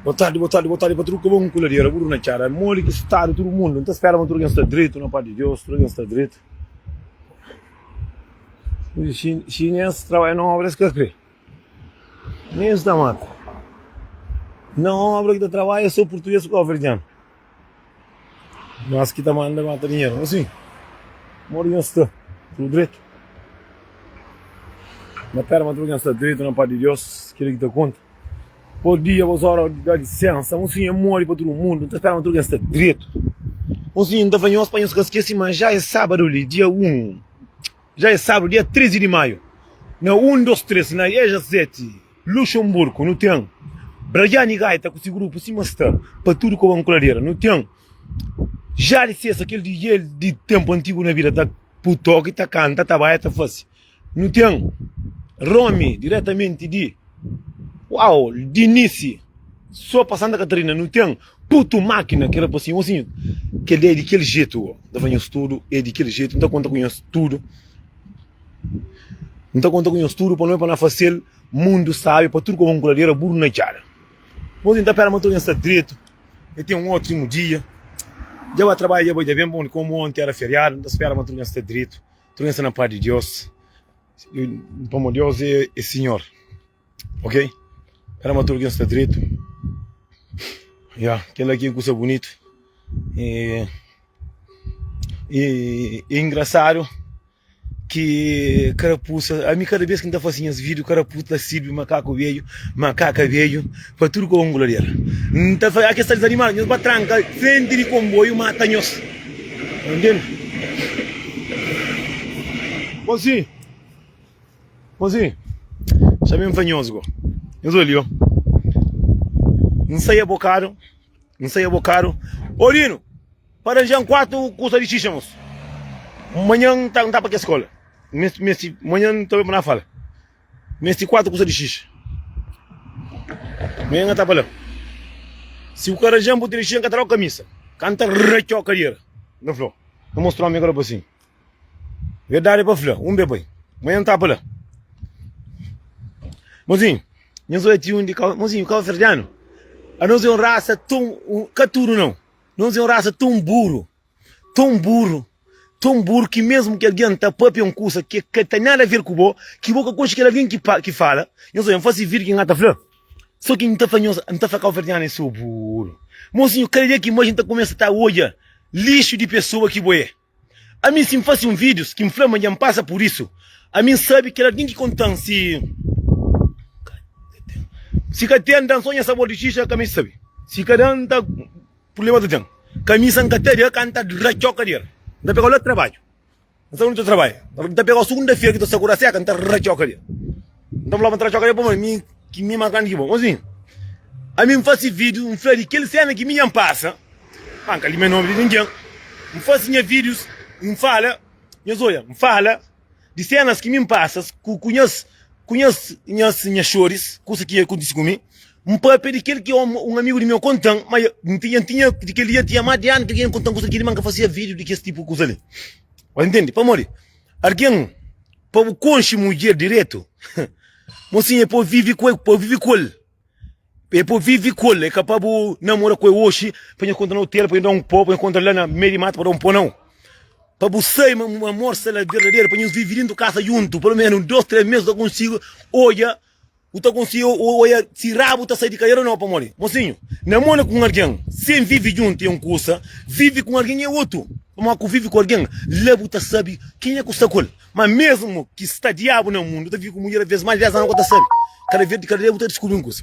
Boa tardi, boa tardi, boa tardi pa tudu kobon ku ladera, buru na txada, modi ki stadu tudu mundu. N ta spera ma tudu algen sta dretu na paz di Deus, tudu algen sta dretu. Xinês trabadja na obra es ka kre, nen es ta mata. Na obra ki ta trabadja so purtuges ku kabuverdianu. Mas ki ta manda mata dinheru. Asin, modi nhos sta? Tudu dretu? Na pera ma tudu nhos sta dretu na pas di Deus, kila ki ta konta. Bom dia, bos ora da lisensa. Un sinha modi pa tudu mundu. N ta spera ma tudu nhos sta dretu. Un sinha N ta fla nhos pa nhos ka skesi ma ja é sábadu li, dia 1. Ja é sábadu, dia 13 di maiu. Na 1, 2, 3, na Eja 7, Luxemburgo, nu ten Brajani Gaita ku si grupu sima sta pa tudu koba nkuladera. Nu ten Jari Sesa, kel DJ di tenpu antigu na vida ta pu toki, ta kanta, ta baia, ta fase. Nu ten Romi diretamenti di uau, di Nice so pa Santa Catarina. Nu ten Putu Mákina, kel rapasinhu, mosinhu, kel é di kel jetu. N ta fla nhos tudu, é di kel jetu. N ta konta ku nhos tudu. N ta konta ku nhos tudu pa no pa na fasel mundu sabi pa tudu koba un kuladera buru na djada. Bom n ta pera ma tudu nha sta dretu. E ten un otimu dia. Dja ba trabadja dja bai dja ben bon komu onti era feriadu n ta spera ma tudu nha sta dretu. Tudu nha sta na paz di Deus. Pamo Deus é, é Sinhor. Ok? Pera ma tudu nha sta dretu. Ya, kel aki é kusa bunitu. E, e, e engraçado. Ki karapusa, ami kada bes ki N ta fase nhas vídiu, karapusa ta sirbi makaku bedju, makaka bedju, pa tudu ku onguladera. N ta fla, kes ta dizanimadu, nhos ba tranka frenti di konboiu mata nhos. Ntende? Mozinhu, mozinhu, xa ben fla nhos go. Nhos oli o. N sai abokadu, N sai abokadu. Ô Dinu, pa ranja-m 4 kusa di xixa, mosu. Manhan N ta, N ta pa kes skola. Mesti, mesti, manhan N ta bai pa na fala. Mesti 4 kusa di xixa. Manhan N ta pa la. Si bu ka ranja-m bu tene xixa, N ka ta da-u kamisa. Ka N ta ratxa-u kadera. N ta fla-u. N mostra-u mi karapasinhu. Verdadi é pa fla, un be bai. Manhan N ta pa la. Mozinhu, nhos odja ti undi kau, mozinhu, kauverdianu, anos é un rasa ton, ka tudu nau, nos é un rasa ton buru, ton buru, ton buru ki mesmu ki algen ta papia un kusa ki ka ten nada a ver ku bo, ki bo ka konxe kel algen ki pa, ki fala, nhos odja, N fase vídiu ki N ka ta fla, so ki N ta fla nhos, N ta fla kauverdianu é so buru. Mozinhu, kada dia ki manxe N ta kumesa ta odja lixu di pesoa ki bo é. Ami si N fase un vídius ki N fla ma dja N pasa pur isu, ami N sabe kel algen ki konta-m si si ka ten da-m so nha sabor di xixa ka meste sabe. Si ka da-m ta prublema ta ten. Kamisa N ka ta da ka N ta ratxa-u kadera. N ta pega-u la trabadju. N sabe undi ta trabadja. N ta pega-u sugunda-fera ki ta sakura seka N ta ratxa-u kadera. N ta fla-u ma N ta ratxa-u kadera pamodi mi ki mi más grandi ki bo. Mozinhu, ami N fase vídiu N fla di kel sena ki mi dja N pasa. Ma N ka limia nomi di ningen. N fase nha vídius, N fala, nhos odja, N fala di senas ki mi N pasa ku, ku nhas, ku nhas, nhas, nhas xoris, kusa ki kontise ku mi. N papia di kel ki un, un amigu di meu konta-m, ma N tinha, N tinha, di kel dia tinha más di anu ki algen konta-m kusa di kel-li, ma N ka fasia vídiu di kes tipu kusa li. Ba ntende? Pamodi algen, pa bu konxe mudjer diretu, mosinha, é pa bu vive ku el, pa bu vive ku el. É pa vive ku el, é ka pa bu namora ku el oxi, pa nhos kontra na otel, pa nhos da un pó, pa nhos kontra la na meiu di matu pa da un pó, nau. Pa bu sai ma un amor sta la verdaderu, pa nhos vive dintu kasa juntu, pelo menu dos, tres mes, bu ta konsigi odja, bu ta konsigi odja si rabu ta sai di kadera o nau, pamodi, mosinhu, namora ku un algen sen vive juntu é un kusa, vive ku un algen é otu, pamodi ku vive ku algen la bu ta sabi kenha ku sta ku el. Ma mesmu ki sta diabu na mundu, ta vive ku mudjer aves más di 10 anu, ka ta sabe. Kada vez, kada dia bu ta diskubri un kusa.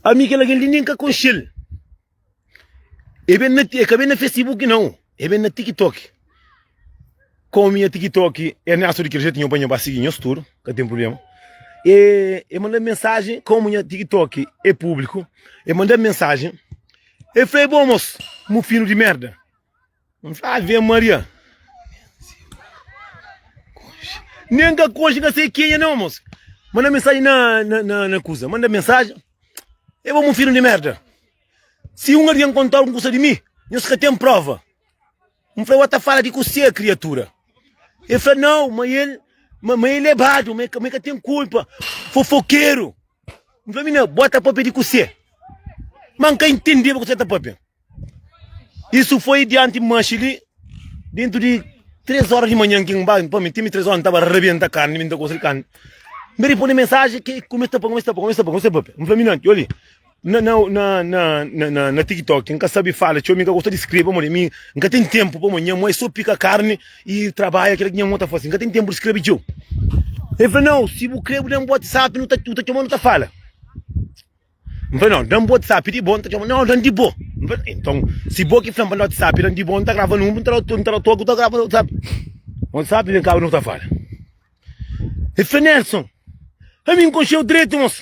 Ami kel algen li nen ka konxe-l. E ben na, e ka ben na Facebook nau, e ben na TikTok. Komu nha TikTok é Ernesto di kel jetu, nho pa nho ba sigi nhos tudu, ka ten prublema. E, e manda-m mensajen, komu nha TikTok é públiku, e manda-m mensajen, e fla, e bo mos, mufinu di merda. N fla, Ave Maria. Nem ka konxe, ka sei kenha não, moço. Manda mensagem na, na, na, na kusa. Manda mensagem. Eu vou um filho de merda. Se um alguém contar alguma coisa de mim, nós que tem prova. Um falei, tá fala de você, criatura. Ele falou, não, mas ele, mas, mas ele é bado, mas, mas que tem culpa. Fofoqueiro. N fla, mina, bota papia di kusé. Ma N ka intendeba kuzê ta papia. Isu foi dianti manxi li, dentu di 3 ora di manhan ki N ba, pa mi, ti mi 3 ora N taba rabenta karni, mi N ta gosta di karni. N responde mensaji ki kumesa ta papia, kumesa ta papia, kumesa ta papia. N fla mi, Oli, na na na na na na na TikTok N ka sabe fala txeu, mi N ka gosta di skrebe pamodi mi N ka ten tenpu pamodi nha mai so pika karni i trabadja kila ki nha mai ta fase, N ka ten tenpu di skrebe txeu. El fla, Nau, si bu kre bu da-m bu WhatsApp nu ta nu ta txoma nu ta fala. N fla, Nau, da-m bu WhatsApp di bo, N ta txoma, Nau, da-m di bo. N fla, Nton, si bo ki fla-m pa N da WhatsApp, da-m di bo, N ta grava nunbru, N ta da-u N ta da-u toki, bu ta grava WhatsApp. WhatsApp ben kaba nu ta fala. El fla, Nelson, ami N konxe-u dretu, mos.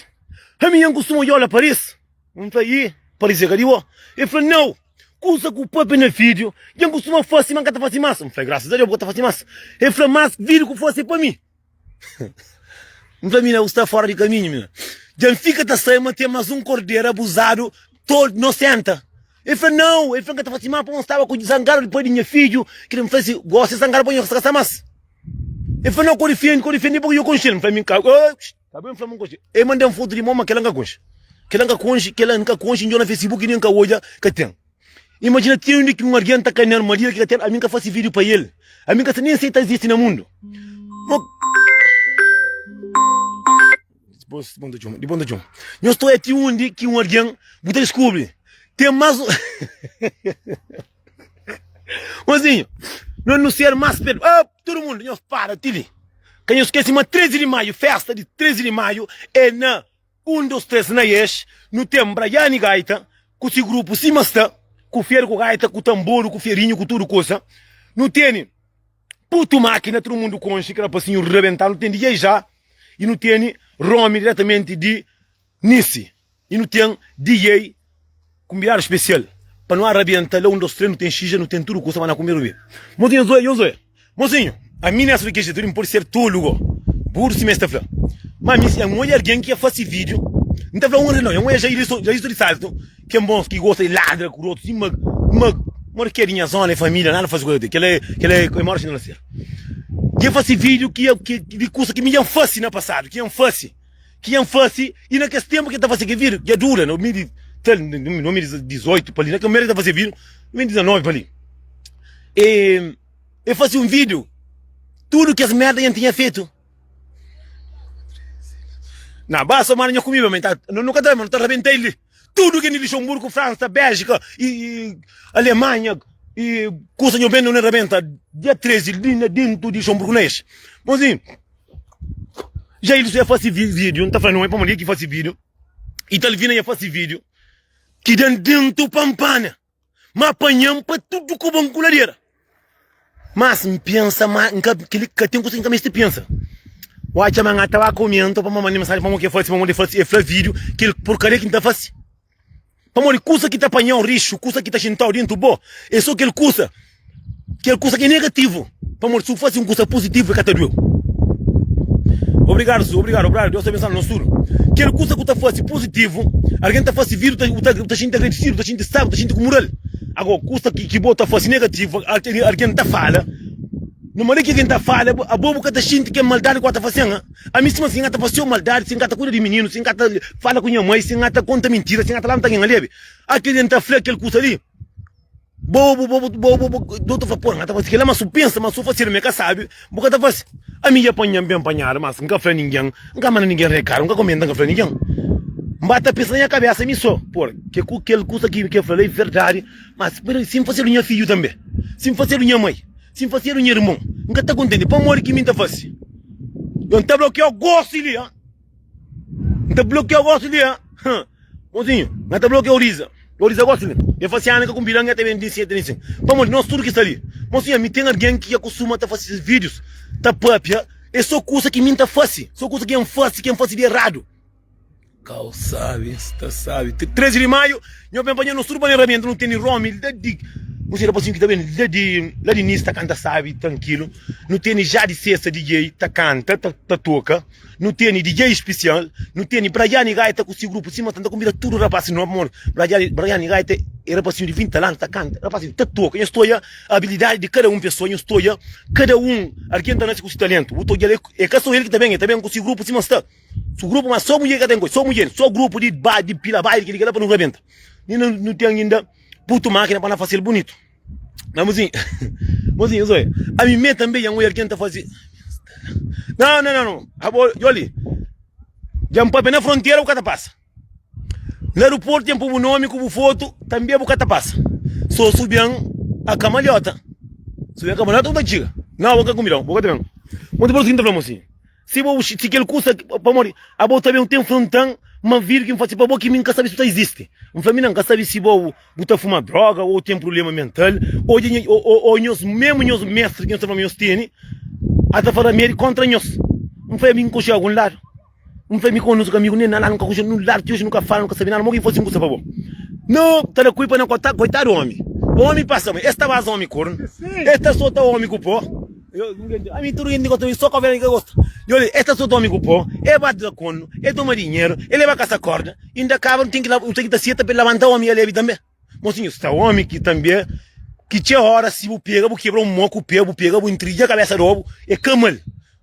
Ami N kustuma odja-u la Paris. N fla, I, Paris é ka di bo? El fla, Nau, kusa ku papia na vídiu dja N kustuma fase, ma N ka ta fase más. N fla, Grasas a Deus bu ka ta fase más. El fla, Mas vídiu ku fase é pa mi. N fla, Mina, bu sta fora di kaminhu, mina. Dja N fika ta sai ma ten más un korderu abuzadu, tolu, nosenta. El fla, Nau. El fla, N ka ta fase más, pamodi N staba ku zangadu di pai di nha fidju. Kila N fla si, Gosi zangadu pa nho ka sta más. El fla, Nau, ka difende, ka difende, pabia nho konxe-l. N fla, Mi N ka. Ka ben fla ma N konxe. El manda-m fotu di mon, ma kila N ka konxe. Kila N ka konxe, kila N ka konxe, N djobe na Facebook nen N ka odja, ka ten. Imajina ti undi ki un algen ta kai na armadilha ki ka ten, ami N ka fase vídiu pa el. Ami N ka sa nen si el ta izisti na mundu. Nhos ta odja ti undi ki un algen bu ta diskubri ten más. Mozinho, nos nu ser más perdu. Ah, tudu mundu, nhos para ti li. Ka nhos skese ma 13 di maiu, festa di 13 di maiu é na 1, 2, 3 na Ex. Nu ten Braiane Gaita ku si grupu sima sta, ku feru ku gaita, ku tanboru, ku ferinhu, ku tudu kusa. Nu tene Putu Mákina, tudu mundu konxe, ki rapasinhu rabentadu. Nu ten DJ Já i nu tene Romi diretamenti di Nice. I nu ten DJ kunbidadu spesial pa nu arabenta la 1, 2, 3 nu ten xixa nu ten tudu kusa pa na kume rubê. Mozinhu zoe yo zoe Mozinhu ami nessa di ke jetu li N pode ser tolu go buru sima es ta fla ma ami si N odja algen ki fase video N ta fla un no N odja Jailson Jailson di Salto ki é bons ki gosta di ladra ku otus sima ma modi ki é di nha zona e familia nada fase ku el kel é kel é mora si na ser dja fase video ki ki di kusa ki mi dja N fase na pasadu ki N fase Ki N fase, i na kes tenpu ki N ta fase kel vídiu, dja dura, na 2018 pa li, na kel mumentu ki N ta fase vídiu, 2019 pa li, e e fase un vídiu, tudu kes merda ki N tinha fetu. Na, basta manda nha kumida, ma N ta, no ka ta, no ta rabenta el li. Tudu ki é di Luxemburgo, Fransa, Bélgika i, i Alemanha i kusa nho ben, no na rabenta dia 13 li na dentu di Luxemburgo na es. Mozinho. Jailson ia fase vídeo, N ta fla não é pamodi ki fase vídeo Italvina ia fase vídeo ki dan dentu pampana ma panha-m pa tudu kobon ku ladera mas N pensa ma N ka kili ka ten kusa ki N ka meste pensa N atxa ma N ta ba komenta pa manda mensajen pamodi ki el fase pamodi el fase el fla vídeo kel porkaria ki N ta fase Pamodi kusa ki ta panha-u rixu, kusa ki ta xinta-u dentu bo, é so kel kusa, kel kusa ki é negativu. Pamodi si bu fase un kusa puzitivu, el ka ta dueu. Obrigadu, Su, obrigadu, obrigadu. Deus ta abensoa nos tudu. Kel kusa ku ta fase puzitivu, algen ta fase vídiu, bu ta, bu ta xinti agradisidu, bu ta xinti sabi, bu ta xinti ku mural. Agora, kusa ki, ki bo ta fase negativu, algen ta fala, no manera ki algen ta fala, abo bu ka ta xinti kel maldadi ku bo ta fase-m. Ami sima si N ka ta fase-u maldadi, si N ka ta kuida di mininu, si N ka ta fala ku nha mai, si N ka ta konta mintira, si N ka ta lanta algen alebe, akili N ta fla kel kusa li, bo, bo, bo, bo, bo, bo, bo ta fla, Pô, N ka ta fase kel-la, ma si bu pensa ma si bu fase-l mi ka sabe, bu ka ta fase. Ami dja panha-m ben panhadu, mas N ka fla ningen, N ka manda ningen rekadu, N ka komenta, N ka fla ningen. N ba ta pensa na nha kabesa mi so, Pô, ke ku kel kusa ki el fla la é verdadi, ma si N fasedu nha fidju tanbe, si N fasedu nha mai, Si N fasedu nha irmon, N ka ta kontenti. Pamodi ki mi N ta fase? Yo N ta blokiau gosi li, ha? N ta blokiau gosi li, ha? Mozinhu, N ta blokiau Oriza. Oriza gosi li. E fase ana ka kunbida-m, nha ta ben di sin, ta ben di sin. Pamodi nos tudu ki sta li. Mozinhu, ami ten algen ki akustuma ta fase ses vídius, ta papia, é so kusa ki mi N ta fase, so kusa ki N fase, ki N fase di eradu. Kau sabi, sta sabi. 13 di maio, nho ben pa nho, nos tudu pa ne rabenta, nu tene Romi la di, nu sei rapasinhu ki ta ben la di, la di Nice ta kanta sabi, trankilu. Nu tene Jade Sessa DJ ta kanta, ta, ta toka. Nu tene DJ spesial, nu tene Braiane Gaita ku si grupu, sima ta, ta konbida tudu rapasi nobu, pamodi Braiane, Braiane Gaita é rapasinhu di 20 anu ta kanta, rapasinhu ta toka. Nhos ta odja abilidadi di kada un pesoa, nhos ta odja kada un algen ta nase ku si talentu. Bu ta odja-l, é ka so el ki ta ben, el ta ben ku si grupu sima sta. Su grupu ma so mudjer ka ten koi, so mudjer, so grupu di ba di pila baili kili kila pa nu rabenta. Nin nu ten inda putu makina pa na fasil bunitu. Na mozinho, mozinho, zoe, ami me tambe dja N oia algen ta faze. Não, não, não, não. Abo, oli, dja N papia na frontera bu ka ta pasa. Na aeroporto dja N pui bu nomi ku bu fotu, tambe bu ka ta pasa. So su ben a kamaliota. Su ben a kamaliota bu ta txiga. Não, bu ka kunbidau, bu ka ta ben. Monti por ki N ta fla mozinho. Si bo si kel kusa pamodi abo ta ben ten frontan ma vídeo ki N fase pa bo ki mi N ka sabe si ta izisti. N fla mi na N ka sabe si bo bu ta fuma droga ou ten prublema mental ou dja ou nhos mesmu nhos mestri ki nhos ta fla ma nhos tene a ta fla ramedi kontra nhos. N fla mi N konxe algun ladu. N fla mi ku nos amigu nen na la nu ka konxe nun ladu ti oji nu ka fala nu ka sabe nada mo ki N fase un kusa pa bo. No ta da kulpa na koitadu omi. Omi pasa es ta baza omi kornu es ta sota omi ku po. Ami tudu gente gosta di mi, só Cabo Verde ka gosta. Djoli, es ta sota omi ku pó, e bate na kornu, e toma dinheru, e leba kasa korda, inda kaba nu ten ki nu ten ki ta seta pa e labanta omi e lebi tanbe. Mosinhu, sta omi ki tanbe ki txeu ora si bu pega bu kebra un mo ku pe, bu pega bu intrija kabesa di obu, e ka mal.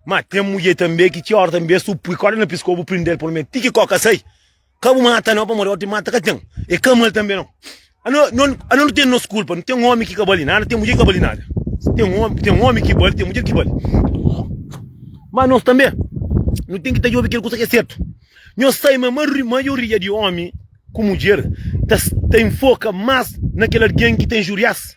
Ma ten mudjer tanbe ki txeu ora tanbe su pui korda na pisko bu prindel pur me ti ki koka sai. Ka bu mata nau, pamodi oti mata ka ten. E ka mal tanbe nau. Ano ano nu ten nos kulpa, nu ten omi ki ka bali nada, ten mudjer ki ka bali nada. Ten omi, ten omi ki bali, ten mudjer ki bali. Ma nos tanbe nu ten ki ta djobe kel kusa ki é sertu. Nhos sai ma maioria di omi ku mudjer ta ta infoka mas na kel algen ki ta injurias.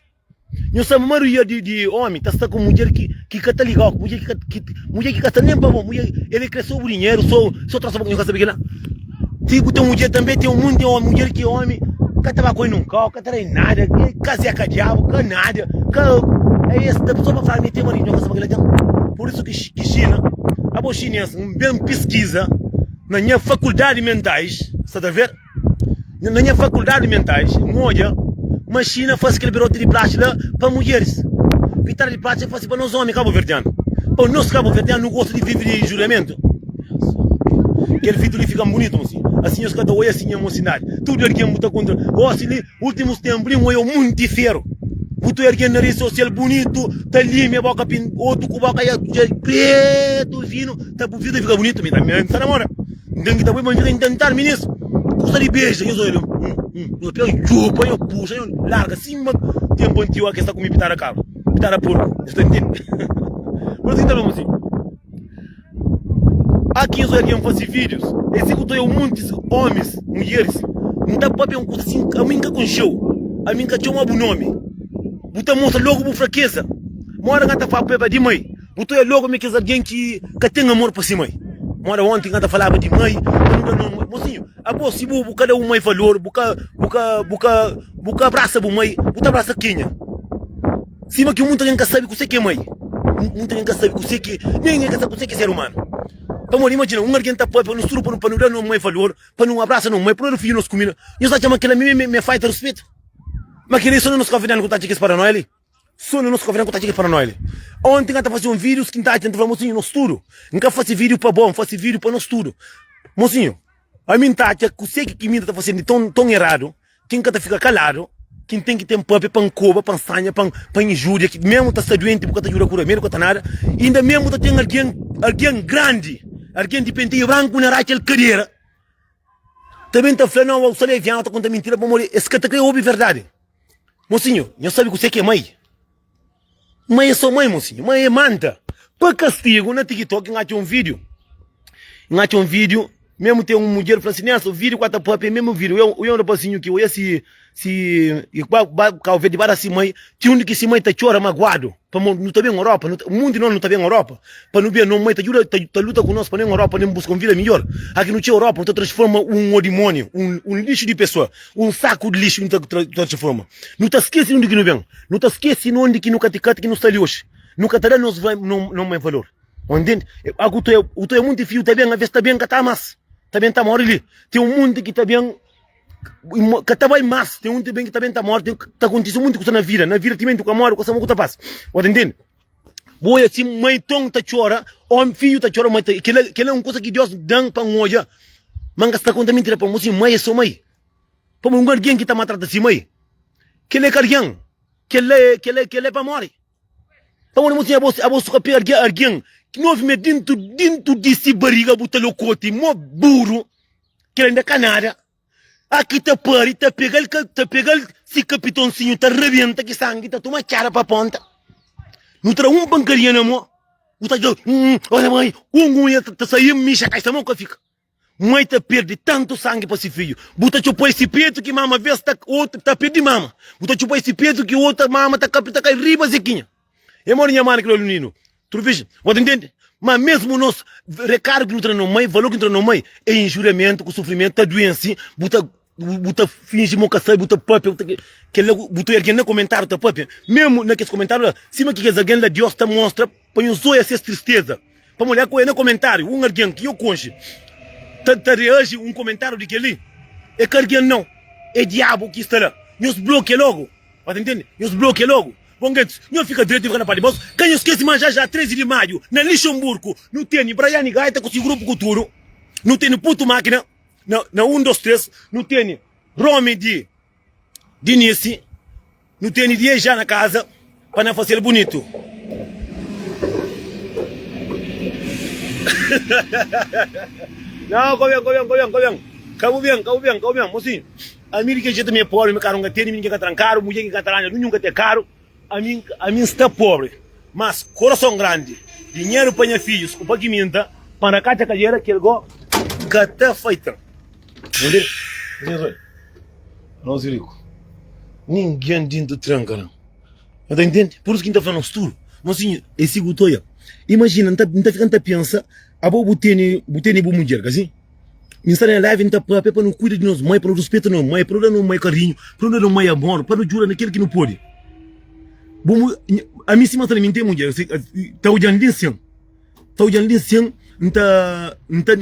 Nhos sabe maioria di, di omi ta sta ku mudjer ki, ki ka ta ligau, mudjer ki ka, ki, mudjer ki ka sta nen pa bo, mudjer, el kre so bu dinheru, so, so trosa pa, nhos ka sabe kila? Ti ku ten mudjer tanbe, ten un monti omi, mudjer ki omi ka ta ba ku el nun kau, ka ta da nada, ka zeka diabu, ka nada, ka, é es ta so pa fla mi ten maridu, nhos ka sabe kila ten? Pur isu ki, ki Xina, abo xines, n ben piskiza na nha fakuldadi mentais, sa ta ver? Na nha faculdade de mentais, N odja ma Xina fase kel biroti di plástiku la pa mudjeris. Pitada di plástiku fase pa nos omi kabuverdianu. Pa nos kabuverdianu nu gosta di vive di julgamentu. Kel vídeo li fika bunitu mosi. Asi nhos ka ta oia si nha mosidadi. Tudu algen bu ta kontra. Gosi li, ultimus tenpu li, N oia munti feru. Bu ta oia algen na redi sosial bunitu, ta limia boka pin, otu ku boka ya pretu finu, ta bu vida fika bunitu. Mi ta, N sta na moda. N ten ki ta poi pa N fika intentadu minis kusa di beja nhos oja nhos pega djupa nhos puxa nhos larga sima tenpu antigu a kes ta kume pitada kabra pitada porku nhos ta ntende por isu ki ta fla si aki nhos oja algen fasi videos e si ku ta oja muntis omis mudjeris N ta papia un kusa si ami N ka konxeu ami N ka txoma bu nomi bu ta mostra logu bu frakeza mora N ka ta fala pa di mai Bu ta oja logu ma kes algen ki ka ten amor pa se mai. Moda onti N ta falaba di mai, pa nu da nomi mai. Mosinhu, abo si bu bu ka da bu mai valor, bu ka bu ka bu ka bu ka abrasa bu mai, bu ta abrasa kenha? Sima ki munta algen ka sabi kuse ki é mai. Munta algen ka sabi kuse ki, ningen ka sabi kuse ki é ser umanu. Pamodi imajina, un algen ta papia, nos tudu pa nu pa nu da no mai valor, pa nu abrasa no mai, pa nu da fidju nos kumida. Nhos atxa ma kila mi mi mi falta rispitu? Ma kila i so na nos kaverdianu ku ta atxa kes paranoia li. So na nos kaverdianu ku ta atxa kes paranoia li. Onti N ta fasi un vídiu ki N ta atxa, N ta fla, Mosinhu, nos tudu, N ka fasi vídiu pa bo, N fasi vídiu pa nos tudu. Mosinhu, ami N ta atxa kuse ki ki mi N ta fasi di ton ton eradu, ki N ka ta fika kaladu, ki N ten ki ten papia pa N koba, pa N sanha, pa N pa N injúria, ki memu ta sta duenti bu ka ta djuda ku ramédu, ka ta nada, inda memu ta ten algen, algen grandi, algen di pentinhu branku na ratxa el kadera, ta ben ta fla, Nau, bu sta levianu, ta konta mintira pamodi es ka ta kre obi verdadi. Mosinhu, nhos sabe kuse ki é mai? Mai é so mai, mosinhu. Mai é manta. Pa kastigu, na TikTok, N atxa un vídiu. N atxa un vídiu, mesmu ten un mudjer fla si, Nelson, vídiu ku ata papia é mesmu vídiu. Eu, eu é un rapasinhu ki oia si, si, ba, ba Kau Verdi, ba da si mai, ti undi ki si mai ta txora maguadu. Pamodi nu ta ben Europa, nu ta, munti nos nu ta ben Europa pa nu ben no mai ta djuda, ta, ta luta ku nos pa nu ben Europa nu buska un vida midjor. Aki nu txeu Europa nu ta transforma un odimoniu, un, un lixu di pesoa, un saku di lixu nu ta transforma. Nu ta skese undi ki nu ben, nu ta skese undi ki nu kati-kati ki nu sta li oxi. Nu ka ta da nos, no, no mai valor. O ntende? Aku u ta, u ta munti fiu ta ben, aves ta ben ka ta mas, ta ben ta mori li. Ten un munti ki ta ben Ka ta bai mas, ten un ta ben ki ta ben ta mori, ten ta kontise munti kusa na vida, na vida timenti ku ka mori, ku ka sa ku ta pasa. Bo ta ntende? Bo oja si mai ton ta txora, omi fidju ta txora, mai ta, kila, kila é un kusa ki Deus dan pa N oja, ma N ka sta konta mintira pa bo, si mai é so mai. Pamodi un algen ki ta maltrata si mai, kila é ka algen, kila é, kila é, kila é pa mori. Pamodi mo tinha abo su ka pega algen, algen ki 9 mes dintu, dintu di si bariga bu ta lokoti mo buru. Kel inda ka nada. A ki ta pari ta pega-l ta pega-l si kapitonsinhu ta rabenta ki sangi ta toma txada pa ponta. Nu tra un pankadinha na mo, bu ta dja olha mai, un unha ta sai mixa kai sa mo ka fika. Mai ta perde tantu sangi pa si fidju. Bu ta txupa esi petu ki mama ves ta otu ta perde mama. Bu ta txupa esi petu ki otu mama ta kapri ta kai riba zekinha. É modi nha mana ki da mininu. Truvix, bo ta intende? Ma mesmu nos rekadu ki nu tra no mai, valor ki nu tra no mai, é injuriamentu ku sufrimentu, ta duensi, bu ta bu ta finji mo ka sabi, bu ta papia, bu ta kela bu ta algen na komentariu ta papia, mesmu na kes komentariu la, sima ki kes algen la Dios ta mostra pa nhos oia ses tristeza, pamodi a na komentariu un algen ki yo konxe ta ta reaji un komentariu di keli, é ka algen nau, é diabu ki sta la, nhos blokia logu, bo ta intende? Nhos blokia logu. Bon gentis, nho fika dretu i fika na pas di bos. Ka nho skese ma já já 13 di maiu, na Lixemburgu, nu tene Braiany Gaita ku si grupu ku tudu. Nu tene Putu Mákina na na 1, 2, 3. Nu tene Romi di Dinisi. Nu tene Dieja na kaza pa na fasel bunitu. Nau, ka ben, ka ben, ka ben, ka ben. Ka bu ben, ka bu ben, ka bu ben. Mosinhu. Ami di kel jetu mi é pobre, mi karu nka tene, mi ninguém ka tra-m karu, mudjer ki ka ta ranja ninhun ka ten karu, ami ami nsta pobre, mas korason grandi, dinheru pa nha fidjus ku pa ki mi nta pa na katxa kadera kel go ka ta faita-m. Nos é riku, ninguém dintu tranka nan, nhu ta intende? Pur isu ki nta fla nos tudu, mosinhu é si ku ta oia, imajina nta nta fika nta pensa abo bu tene bu tene bu mudjer ka si? Mi sta na live nta papia pa nu kuida di nos mai, pa nu ruspeta nos mai, pa nu da nos mai karinhu, pa nu da nos mai amor, pa nu djuda na kel ki nu pode. Bu ami sima sta na mi nten mudjer, ta odjan li nsin, ta odjan li nsin, nta nta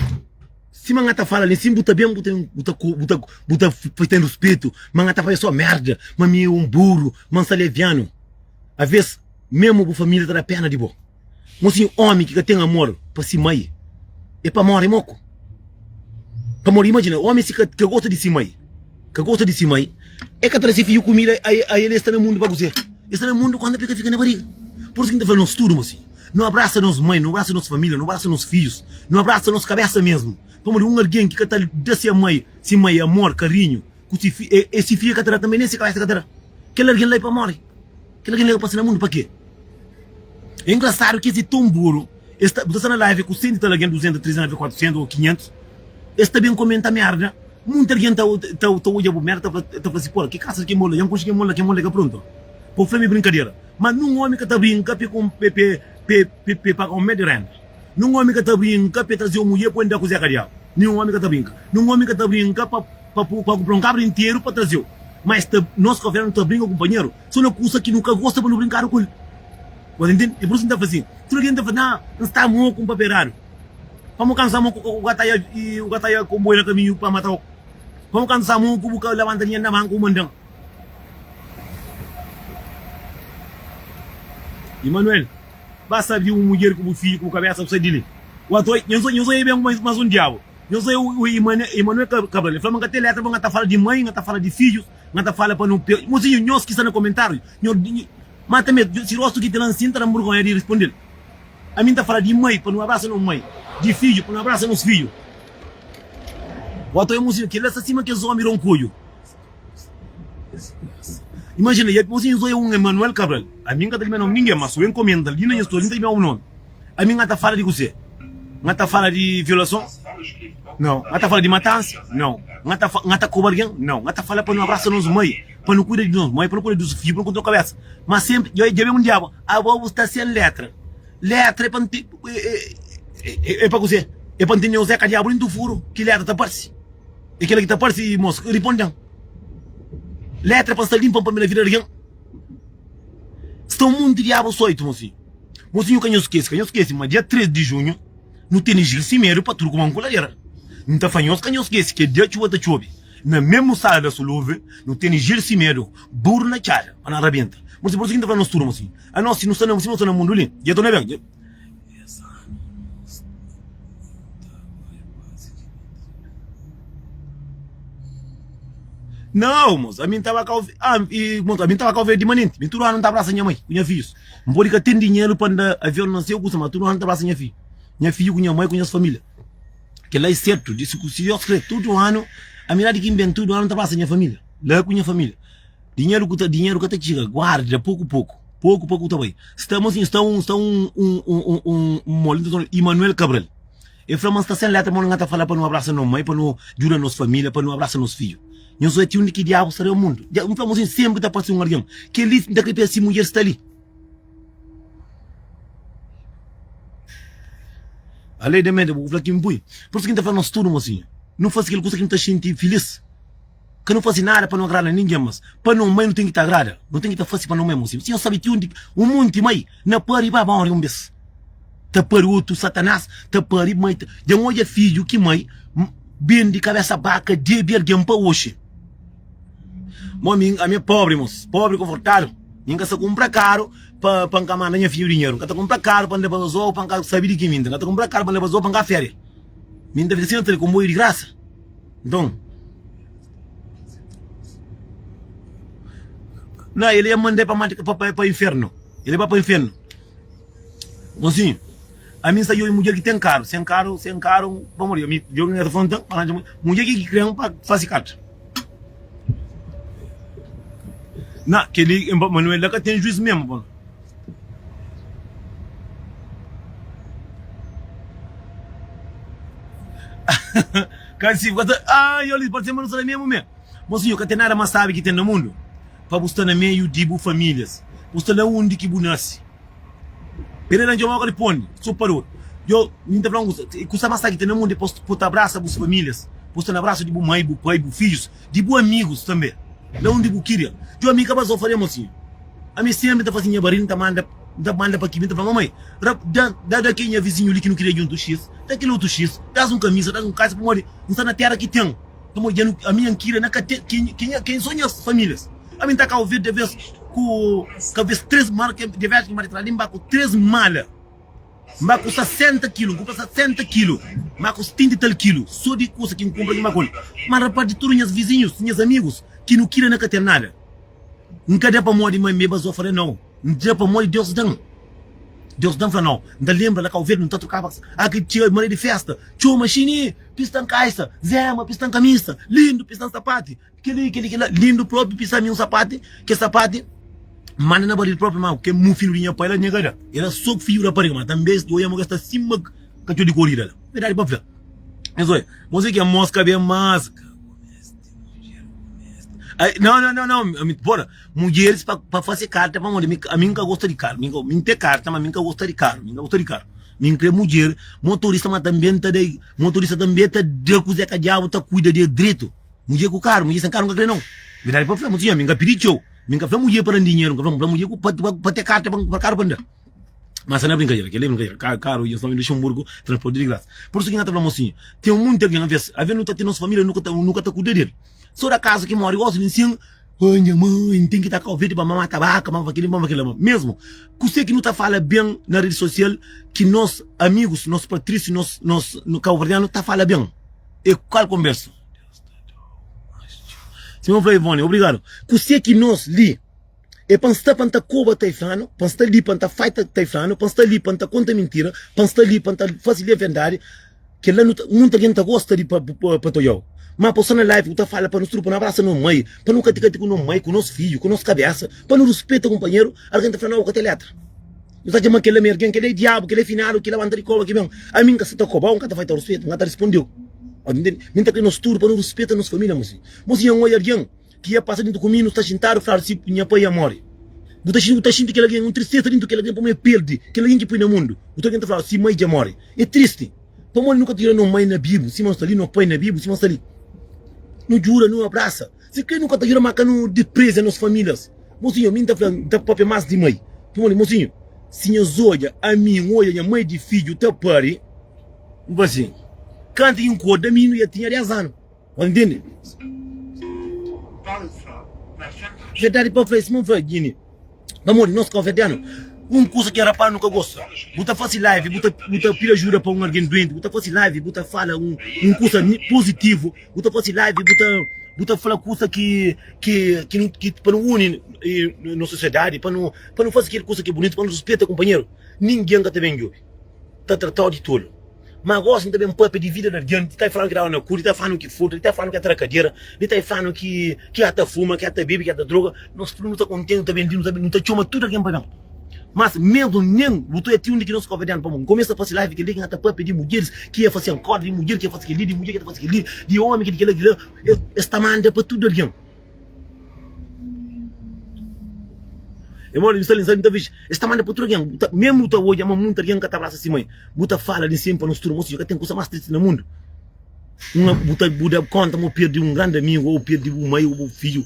sima nha ta fala li nsin bu ta ben bu ta bu ta bu ta bu ta ten ruspetu, ma nha ta fala so merda, ma mi é un buru, ma nsta levianu. Aves mesmu bu familia ta da pena di bo. Mosinhu, omi ki ka ten amor pa si mai é pa more moku. Pamodi imajina, omi si ka ka gosta di si mai, ka gosta di si mai, e ka ta da si fidju kumida, ai ai el sta na mundu pa kuzê? El sta na mundu konta pa el ka fika na bariga. Pur isu ki N ta fla nos tudu, mosinhu, no abrasa nos mai, no abrasa nos familia, no abrasa nos fidjus, no abrasa nos kabesa mesmu. Pamodi un algen ki ka ta da se mai, si mai amor, karinhu ku si fi, e si fidju ka ta da tanbe, nen si kabesa ka ta da. Kel algen la é pa more. Kel algen la ka pasa na mundu pa ke? É engraçado ki es é tão buru, es ta, bu ta sta na live ku 100 e tal algen, 200, 300, 400 ou 500, es ta ben komenta merda, munti algen ta ta ta odja bu merda ta fla ta fla si, pô, ki kasa di kel mola, dja N konxe kel mola, kel mola ka pronto. Pa bu fla mi é brinkadera. Ma nun omi ka ta brinka pe pe pe pe pe pe paga un mes di renda. Nun omi ka ta brinka pe traze un mudjer pa el da ku Zé Kadiabu. Ninhun omi ka ta brinka. Nun omi ka ta brinka pa pa pa kunpra un kabra interu pa traze-u. Ma es ta nos kabuverdianu ta brinka ku kunpanheru. So na kusa ki nu ka gosta pa nu brinkadu ku el. Bu ta ntende? É pur isu ki N ta fla si, tudu algen ta fla, Nah, N sta moku, N papia eradu. Pamo ka N sta moku, bu ka ta bu ka ta konboia na kaminhu pa matau. Pamo ka N sta moku, bu ka labanta dinheru na banku bu mandan. Emanuel, ba sabi di un mudjer ku bu fidju ku bu kabesa bu sai di li. Watu, nhos oia ben ku mas un diabu. Nhos oia u Emanuel Cabral, el fla ma N ka ten letra pa N ka ta fala di mai, N ka ta fala di fidjus. Nha ta fala pa no pia. Mosinhu, nhos ki sta na komentariu, nho, ma tanbe, si rostu ki ten la nsin ta da-m burgonha di rispondel. Ami N ta fala di mai, pa no abrasa no mai, di fidju, pa no abrasa nos fidju. Oto é mosinhu, kila sta sima kes omi ronkuju. Imajina, ya, mosinhu so é un Emanuel Cabral. Ami N ka ta limia nomi ningen, ma su N komenta li na nha storia, N ta limia un nomi. Ami N ka ta fala di kuse? N ka ta fala di violason? Nau. N ka ta fala di matansa? Nau. N ka ta N ka ta koba algen? Nau. N ka ta fala pa nu abrasa nos mai, pa nu kuida di nos mai, pa nu kuida di nos fidju, pa nu kuida di nos kabesa. Ma senpri dja ben un diabu, abo bu sta sen letra. Letra é pa N é pa kuse? É pa N tene Zé ka diabu dentu furu ki letra ta parse. É kila ki ta parse, mos, riponde-m. Letra é pa N sta linpa pa mi na vida di algen? Sta un munti diabu soitu, mosinhu. Mosinhu ka nhos skese, ka nhos skese ma dia 3 di junhu nu tene Gil Simedu pa tudu kuma nkuladeira. N ta fla nhos ka nhos skese ke dia txuba ta txobe na mesmu sala da Soluve nu tene Gil Simedu buru na txada pa na rabenta. Mosinhu por isu ki N ta fla nos tudu mosinhu anos si nu sta na si nu sta na mundu li dja torna ben. Nau, mos, ami N ta ba Kau ah, i, mos, ami N ta ba Kau Verdi manenti. Mi tudu anu N ta abrasa nha mai ku nha fidjus. N pode ka ten dinheru pa N da avion na seu kusa, ma tudu anu N ta abrasa nha fidju, nha fidju ku nha mai ku nhas familia. Kel-la é sertu, di si, si Deus kre, tudu anu. Ami la di ki N ben tudu anu N ta pasa nha família La ku nha família Dinheru ku ta dinheru ka ta txiga Guarda poku poku Poku poku ta bai Sta mo sin sta un sta un un un un un moli ta txoma Emanuel Cabral El fla ma N sta sen letra ma nu ka ta fala pa nu abrasa no mai pa nu djuda nos família pa nu abrasa nos fidju Nhos oja ti undi ki diabu sta na mundu N fla mo sin senpri ta parse un algen Kel-li N ta kre pensa si mudjer sta li. A lei da menta bu fla ki N pui. Pur isu ki N ta fla nos tudu, mosinha, nu fase kel kusa ki nu ta xinti filis. Ka nu fase nada pa nu agrada ningen, mas pa no mai nu ten ki ta agrada. Nu ten ki ta fase pa no mai, mosinha. Sinhor sabe ti undi un monti mai na pari ba móre un bes. Ta pari otu satanas, ta pari mai. Dja N odja fidju ki mai bende kabesa baka debe algen pa oxi. Mo ami, ami é pobri, mos. Pobri konfortadu. Mi N ka sa kunpra karu pa pa N ka manda nha fidju dinheru. N ka ta kunpra karu pa N leba zobu pa N ka sabe di ki mi N ta. N ka ta kunpra karu pa N leba zobu pa N ka feria. Mi N ta fika sima ta konboiu di grasa. Nton, na el ia manda-i pa manda pa pa infernu. El leba pa infernu. Mosinhu, ami N sta djobe mudjer ki ten karu. Sen karu, sen karu, pamodi ami djobe N ka ta fla-m pa ranja mudjer ki kre-m pa fase karta. Na kel-li, Manuel la ka ten juís mésmu pa. Ka si, ka ta, ai, oli, parse ma nu sta la mésmu mé. Mosinhu, ka ten nada más sábi ki ten na mundu pa bu sta na meiu di bu famílias, bu sta la undi ki bu nase. Pereira Djomoka riponde, So parou. Djo, mi ta fla un kusa, kusa mas sábi ki ten na mundu é pa bu ta abrasa bus famílias, bu sta na abrasu di bu mai, bu pai, bu fidjus, di bu amigus tanbe, la undi bu kiria. Djo, ami ka ba so faria mosinhu. Ami senpri ta fasi nha baril, N ta manda, N ta manda pa ki, mi ta fla, Mamai, ra, da, da, da kel nha vizinhu li ki nu kiria djuntu xis, da kel otu xis, das un kamisa, das un kalsa, pamodi N sta na tera ki ten, pamodi dja nu, ami nha N kiria na ka ten, ki, ki nha, ken so nhas famílias. Ami N ta Kau Verdi de vez ku ka vez 3 mala ke de vez ki N ba di tra li N ba ku 3 mala N ba ku 60 kilu N kunpra 60 kilu N ba ku 70 i tal kilu so di kusa ki N kunpra ki N ba ku el ma raparti tudu nhas vizinhus nhas amigus ki nu kira na ka ten nada N ka da pamodi ma mi ba zofra nau N da pamodi Deus dan Deus dan fla nau N ta lenbra la Kau Verdi nu ta trokaba a ki txiga maria di festa txoma xini pistan kaisa zema pistan kamisa lindu pistan sapati Keli, keli, kela, lindu propi pisa mi un sapati, ke sapati manda na baril propi ma ke mufinu di nha pai la nega da. Era so fiju rapariga ma tambe es oia mo ke sta sima katxor di korida la. Verdadi pa fla. Es oia, mose ke moska ben mas Ai, não, não, não, não, ami, porra, mulheres pa, pa fazer carta, pa ami, ami nunca gosta de carro, mi, mi tem carta, mas mi nunca gosta de carro, mi nunca gosta de carro. Mi nkre mulher, motorista, mas também ta dai, motorista também ta da ku Zé Cadiabo, ta cuida de dreto. Mudjer ku karu, mudjer sen karu N ka kre nau. Verdadi pa fla, mosinha, mi N ka pidi txeu. Mi N ka fla mudjer pa da-m dinheru, N ka fla, N fla mudjer ku pa, pa, pa te karta pa, pa karu pa N da. Mas sa na brinkadera, kel-li é brinkadera. Ka, karu, nhos ta ben Luxemburgu, transporti di grasa. Pur isu ki N ka ta fla mosinha, ten munti algen, aves, aves nu ta ten nos família, nu ka ta, nu ka ta kuida del. So da kazu ki móre gosi, li nsin, ai nha mãe, N ten ki ta Kau Verdi pa mama tabaka, mama kel-li, mama kel-la. Mesmu, kuse ki nu ta fala ben na redi sosial ki nos amigus, nos patrísiu, nos, nos kabuverdianu ta fala ben? É kal konbersa? Sima fla Ivone, obrigadu. Kuse ki nos li é pa N sta pa N ta koba taiflanu, pa N sta li pa N ta faita taiflanu, pa N sta li pa N ta konta mintira, pa N sta li pa N ta fase leviandadi, kel-la nu ta, munta algen ta gosta di pa, pa, pa ta odja-u. Ma pa bu sta na live bu ta fala pa nos tudu pa nu abrasa no mai, pa nu kati kati ku no mai, ku nos fidju, ku nos kabesa, pa nu ruspeta kunpanheru, algen ta fla, nau, bu ka ten letra. Bu ta txoma kel-la ma algen, kel-la é diabu, kel-la é finadu, kel-la banta di koba ki ben. Ami N ka sta ta koba-u, N ka ta faita ruspetu, N ka ta risponde-u. Ntende? Mi N ta kre nos tudu pa nu ruspeta nos família, mosinhu. Mosinhu, N odja algen ki ia pasa dintu ku mi, nu sta xintadu, fladu si nha pai ia móre. Bu ta xinti, bu ta xinti kel algen, un tristesa dintu kel algen pamodi el perde kel algen ki poi na mundu. Otu algen ta fladu si mai dja móre. É tristi. Pamodi nu ka ta djuda no mai na bibu sima nu sta li, no pai na bibu sima nu sta li. Nu djuda, nu abrasa. Si kre nu ka ta djuda, ma ka nu dipreza nos famílias. Mosinhu, mi N ta fla, N ta papia más di mai. Pamodi, mosinhu, si nhos odja ami, N odja nha mai di fidju ta pari, N fla sin, kantu ki N korda mi, N dja tinha 10 anu. Bo ntende? Verdadi pa fla, sima N fla, Gini, pamodi nos kauverdianu, un kusa ki rapaz nu ka gosta, bu ta fasi live, bu ta, bu ta pidi ajuda pa un algen duenti, bu ta fasi live, bu ta fala un, un kusa pozitivu, bu ta fasi live, bu ta, bu ta fla kusa ki, ki, ki nu, ki pa nu uni nos sosiedadi, pa nu, pa nu fasi kel kusa ki é bunitu, pa nu ruspeta kunpanheru, ningen ka ta ben djobe, ta tratau di tolu. Ma gosi N ta ben papia di vida di algen, di ta fla-nu ki daba na ku, di ta fla-nu ki furta, di ta fla-nu ki tra kadera, di ta fla-nu ki ki ta fuma, ki ta bebe, ki ta droga. Nos tudu nu ta kontenti, nu ta ben di, nu ta txoma tudu algen pa ben. Mas mesmu nen bu ta ti undi ki nos koverdianu pamodi N kumesa fasi live kel-li ki N ta papia di mudjeris ki ia fasi ankor, di mudjer ki ia fasi kel-li, di mudjer ki ta fasi kel-li, di omi ki di kel-la, kel-la. Es ta manda pa tudu algen. É modi, N sta li, N ta vixi. Es ta manda pa tudu algen. Mesmu bu ta odja ma munti algen ka ta abrasa si mai, bu ta fala li sin pa nos tudu, mosinhu, ka ten kusa mas tristi na mundu. Uma bu ta bu da konta ma bu perdi un grandi amigu, ou perdi bu mai ou bu fidju.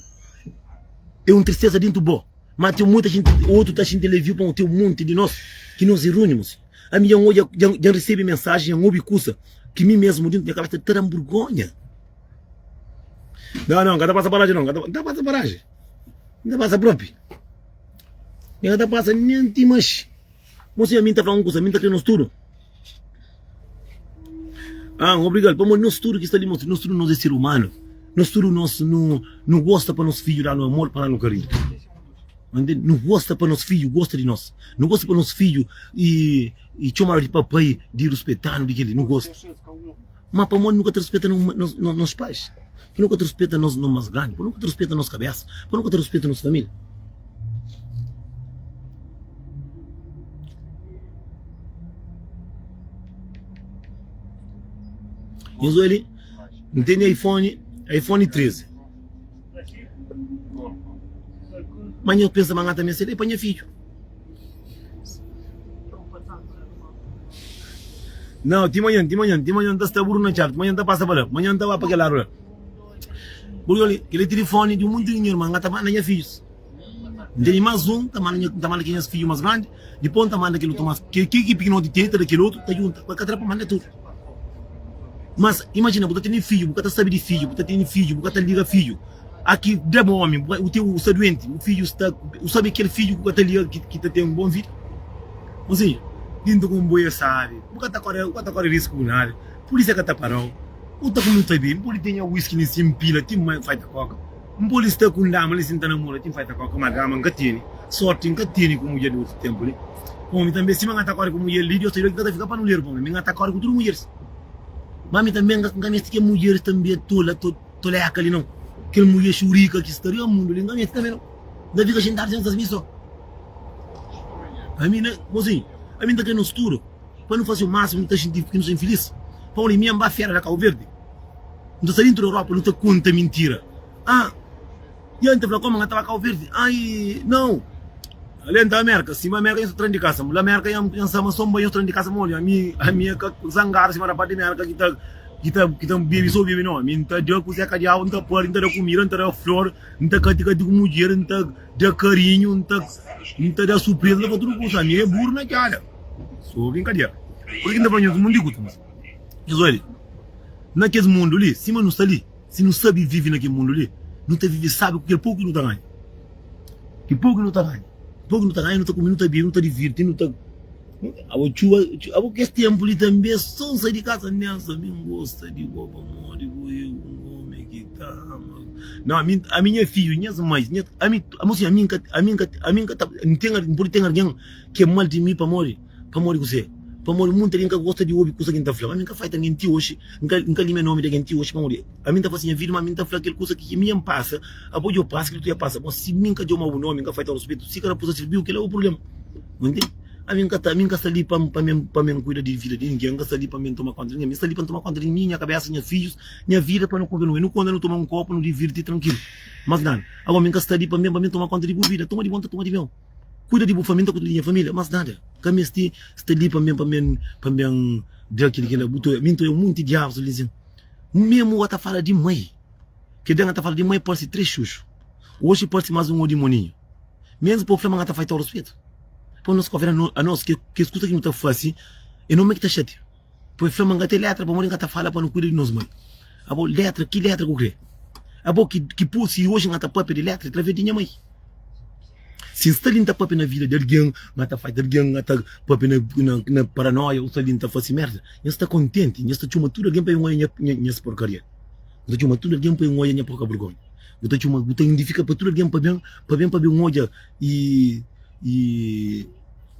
É un tristeza dentu bo. Ma ten muita xinti, otu ta xinti leviu pamodi ten un monti di nos ki nos é runhu, mosinhu. Ami dja N odja, dja N resebe mensajen, dja N obi kusa ki mi mesmu dentu nha kabesa ta da-m burgonha. Nau, nau, N ka ta pasa paraji nau, N ka ta pasa paraji. N ta pasa propi. N ka ta pasa nen ti manxi. Mosinhu, ami N ta fla un kusa, mi N ta kre nos tudu. Ah, obrigadu. Pamodi nos tudu ki sta li, mosinhu, nos tudu nos é ser umanu. Nos tudu nos nu, nu gosta pa nos fidju da-nu amor, pa da-nu karinhu. Ntende? Nu gosta pa nos fidju gosta di nos. Nu gosta pa nos fidju i, i txomadu di papai, di ruspetanu, di kel-li. Nu gosta. Má pamodi nu ka ta ruspeta nos pais? Pamodi nu ka ta ruspeta nos más grandi? Pamodi nu ka ta ruspeta nos kabésa? Pamodi nu ka ta ruspeta nos família? Nhos odja li, N tene iPhone, iPhone 13. Má nhos pensa ma N ta meste el? É pa nha fidju. Não, ti manhã, ti manhã, ti manhã ta sta buru na txabi, ti manhã ta pasa pa la, manhã ta ba pa kel ladu la. Porque oli, kel telefone di un monti dinheru, ma N ka ta manda nha fidjus. N tene más un, ta manda nha, ta manda ki nhas fidju más grandi, dipôs N ta manda kel otu más, kel ki pikinoti tene ta da kel otu, ta junta, pa ka tra pa manda tudu. Mas imajina, bu ta tene fidju, bu ka ta sabe di fidju, bu ta tene fidju, bu ka ta liga fidju. Aki da bo omi, bu ten, bu sta duenti, bu fidju sta, bu sabe kel fidju ku ka ta liga ki ta ten bon vida? Ou seja, dintu ku un boi e sabi, bu ka ta kore, bu ka ta kore risku ku nada, pulisia ka ta parau, bu ta kume, bu ta bebe, bu pode ten nha whisky li sin pila, ti mai fai ta koka, N pode sta ku un dama li sin ta namora, ti fai ta koka, ma dama N ka tene, sorti N ka tene ku mudjer di otu tempu li. Omi tanbe, sima N ka ta kore ku mudjer li, Deus ta juda ki N ka ta fika panuleru pa mi, N ka ta kore ku tudu mudjeris. Ma mi tanbe N ka meste ke mudjeris tanbe tola, Toleka li nau. Kel mulher xurika ki sta riba mundu li, N ka meste tanbe nau. N ta fika xintadu sen mi so. Ami na, mozinhu, ami N ta kre nos tudu pa nu fase u másimu nu ta xinti ki nu sta infilis. Pamodi mi N ba fera na Kabu Verdi, N ta sta dintu di Europa, nu ta konta mintira. Ah, ya N ta fla koma N ka ta ba Kabu Verdi. Ai, nau. Ale N ta Merka, sima Merka nhos ta tran di kasa. La Merka nha N sa ma so N bai nhos tran di kasa pamodi ami, ami é ka zangadu sima rapaz di Merka ki ta. Ki ta ki ta bebe so bebe no ami nta da ku zeka diabu nta pari nta da kumida nta da flor nta kati kati ku mudjer nta da karinhu nta nta da surpresa nta faz tudu kusa ami é buru na txada so brinkadera pur ki nta fla nhos mundu di kusa nhos oja na kes mundu li sima nu sta li si nu sabi vivi na kel mundu li nu ta vivi sabi ku kel poku ki nu ta ganha ki poku ki nu ta ganha poku ki nu ta ganha nu ta kume nu ta bebe nu ta divirti nu ta Abo txuba, abo kes tempu li tanbe so N sai di kasa Nelson mi N gosta di bo pamodi bo e un omi ki ta ama No ami, ami nha fidju, nhas mais, nha, ami, amo sin ami N ka, ami N ka, ami N ka ta, N ten, N pode ten algen ki é mal di mi pamodi, pamodi kuzê? Pamodi munti algen ka gosta di obi kusa ki N ta fla, ma ami N ka faita algen ti oxi, N ka, N ka limia nomi di algen ti oxi pamodi ami N ta fasi nha vida, ma ami N ta fla kel kusa ki mi N pasa, abo djo pasa, kel otu dja pasa, bon si mi N ka djoma bu nomi, N ka faita ruspetu, si ka raposa sirbiu, kel la é bu prublema, bu ntende? Ami N ka ta, ami N ka sta li pa, pa mi, pa mi N kuida di vida di ningen, N ka sta li pa mi N toma konta di ningen, mi sta li pa N toma konta di mi, nha kabesa, nha fidjus, nha vida, pa nu konta nu, nu konta nu toma un kopu, nu divirti trankilu, mas nada. Agora mi N ka sta li pa mi, pa mi N toma konta di bu vida, toma di bo N ta toma di meu, kuida di bu familia N ta kuida di nha familia, mas nada. Ka misti sta li pa mi, pa mi, pa mi N da kili kila, bu ta oia, mi N ta oia munti diabus li sin, memu ua ta fala di mai, kel dia N ta fala di mai parsi 3 xuxu, oxi parsi mas un odimoninhu. Mesmu pa bu fla ma N ka ta faita ruspetu. Pa nos kofera anos kes kusa ki nu ta fase é no me ki ta xatia. Pa bu fla ma N ka ten letra pamodi N ka ta fala pa nu kuida di nos mai. Abo letra ki letra ku kre? Abo ki ki pu si oji N ka ta papia di letra atraves di nha mai. Si N sta li N ta papia na vida di algen, N ka ta faita algen, N ka ta papia na na na paranoia, N sta li N ta fase merda. Nhos sta kontenti, nhos ta txoma tudu algen pa ben oia nha nhas porkaria. Bu ta txoma tudu algen pa ben oia nha poka burgonha. Bu ta txoma, bu ta indifika pa tudu algen pa ben, pa ben pa ben odja i i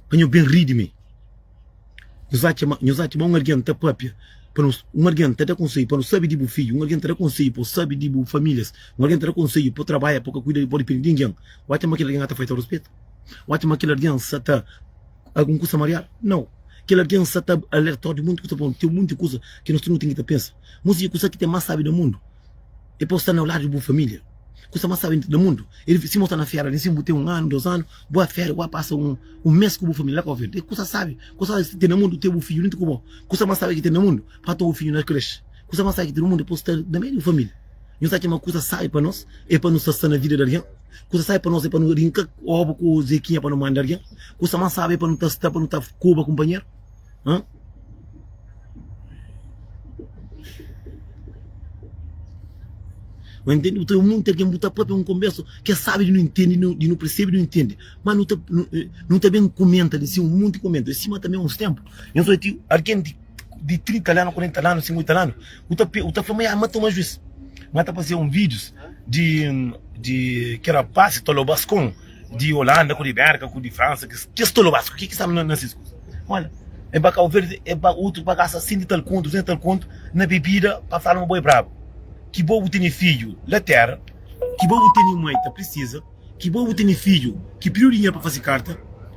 pa nho ben ri di mi. Nhos atxa ma nhos atxa ma un algen ta papia pa nos, un algen ta da konsedju pa nu sabe di bu fidju, un algen ta da konsedju pa bu sabe di bu famílias, un algen ta da konsedju pa bu trabadja, pa bu ka kuida di, pa bu dipende di ningen. Bu atxa ma kel algen ka ta faita ruspetu? Bu atxa ma kel algen sa ta algun kusa mariadu? Nau. Kel algen sa ta alertau di monti kusa pamodi ten monti kusa ki nos tudu nu ten ki ta pensa. Mos i kusa ki ten más sabi na mundu é pa bu sta na ladu di bu família. Kusa más sabi na mundu é sima bu sta na féria li, sima bu ten un anu, dos anu, bu ba féria, bu ba pasa un mês ku bu família la Kau Verdi. É kusa sabi. Kusa sabi ki ten na mundu ten bu fidju dentru ku bo. Kusa más sabi ki ten na mundu pa ta bu fidju na krexe. Kusa más sabi ki ten na mundu é pa bu sta na meiu di bu família. Nhos ta atxa ma kusa sabi pa nos é pa nu sta sta na vida di algen? Kusa sabi pa nos é pa nu rinka obu ku zekinha pa nu manda algen? Kusa más sabi é pa nu ta sta pa nu ta koba kunpanheru? Hã? Bu intende? Bu ta monti algen, bu ta papia un konbersu ki é sabi di nu intende, di nu persebe, di nu intende. Ma nu ta, nu ta ben kumenta di si un monti kumenta. É sima tanbe uns tenpu, nhos odja ti algen di di 30 anu, 40 anu, 50 anu, bu ta bu ta fla ma ya ma toma juiz. Ma ta fazia un vídius di di ki rapaz tolobaskon di Holanda ku di Merka ku di Fransa, kes tolobasku ki ki sta na ses kuza. Olha, é ba Cabo Verde, é ba utru pa gasta 100 e tal kontu, 200 e tal kontu na bebida pa fala ma bo é brabu. Ki bo bu tene fidju la tera, ki bo bu tene mai ta prisiza, ki bo bu tene fidju ki pidiu dinheru pa fasi karta,